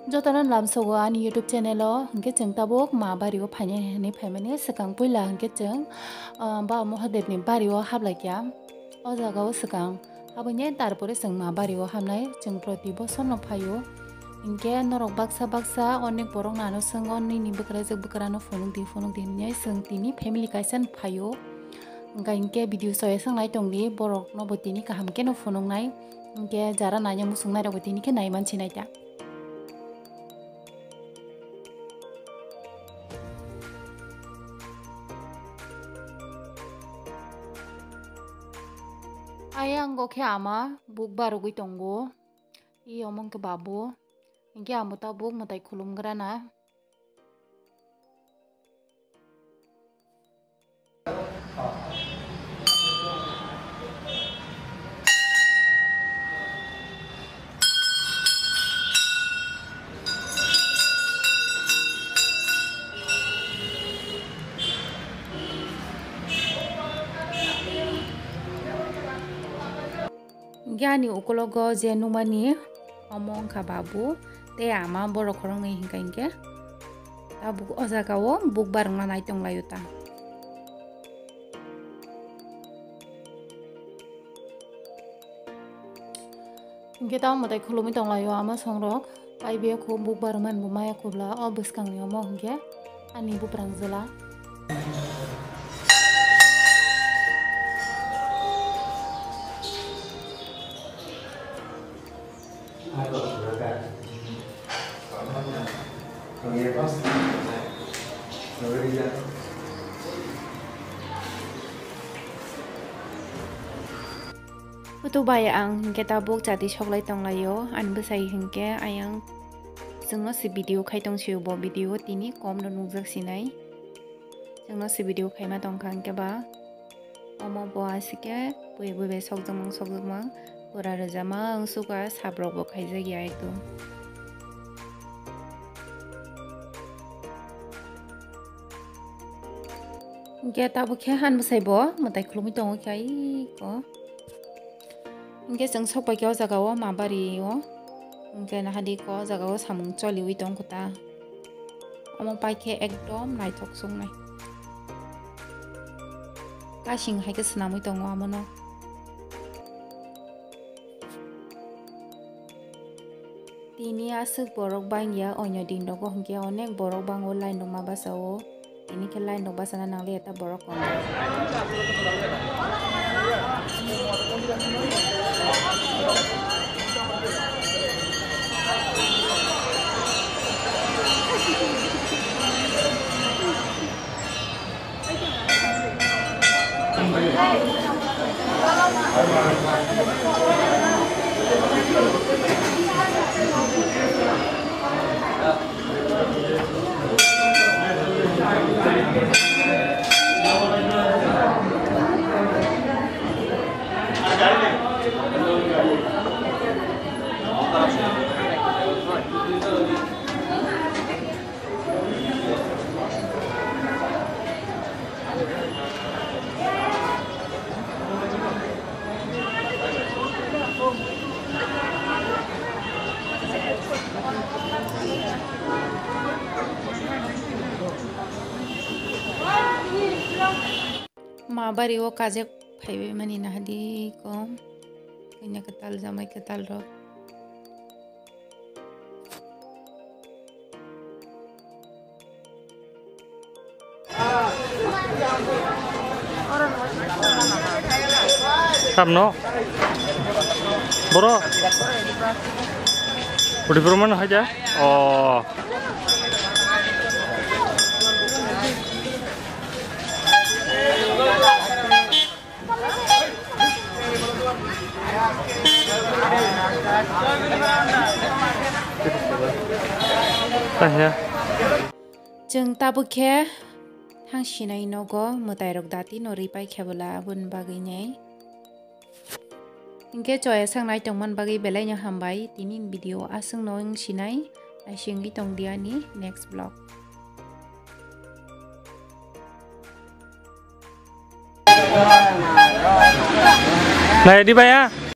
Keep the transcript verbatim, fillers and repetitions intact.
Jotono lamsogo ani YouTube channel o, hwnkhe chwng tabuk ma bari o phainai hinwi phaimani swkang puila hwnkhe chwng, ah, Baba Mahadev ni bari o hablai kha. O jaga o swkang habwini tarpore chwng ma bari o hamnai, chwng proti bosor no phaio. Hinkhe norok baksa baksa onek borok nano swngo, nini bwkrajwk bwkrano phunuk di, phunuk di hinwi chwng tini family kaisa no phaio. Hwnkhe hinkhe video soya swngnai tongdi, borok no bo tini kaham khe no phunuknai. Hinkhe jara nanya muchungnai rok bo tini khe nai mansinai ta. Ayang go khe ama buk barugwi tongo. I omo khe babu. Hinkhe amo tabuk mwtai khulumgrana. Hinkhe ani ukulogo je nukmani omo wngkha babu tei ama borok khoroknwi hinkha hinkhe tabuk o jaga o buk barwkna nai tonglaio ta. Hinkhe tamo mwtai khulumwi tonglaio ama songrok. Pai biyokho buk barwmani bo maya kubla o bwskangni omo hinkhe ani buprang jwla. Putu bai ang hinkhe tabuk chati soklai tonglaio, ani bwsai hinkhe ayang chwngno se video khai tong sio, bo video tini kom no nukjak sinai. Chwngno se video khaima tongkha hinkhe ba omo bo asike bui bui bai sokjakmang sokjakmang pura rwjakmang wngsukha, sabrok bo khaijak ya ekdom. Hinkhe tabuk khe han bwsai bo mwtai khulumwi tongo khe aiko. Hinkhe chwng sok pai khe o jaga o ma bari o. Hinkhe nahadi ko o jaga o samung choliwi tong kho ta. Omo pai khe ekdom naithok swngnai. Kasing hai khe swnamwi tongo amono. Tini aswk borok bangya, onyo din rogo hinkhe onek borok bango line rok ma basa o. Tini khe line rok bachana nangliya ta borok kom. Ma bari o kajak phaibai mani nahadi kom. Kanya kwtal, jamai kwtal rok. Tamno? Boro? Budi boro mano hai da? Oh. Chwng tabuk khe thang sinai nogo mwtai rok dati no ripai khe bwla aboni bagwi nei. Hinkhe choya sangnai tongmani bagwi belai no hambai, tini video aswk no wng sinai, naisingwi tong di ani next vlog. Nai di baya.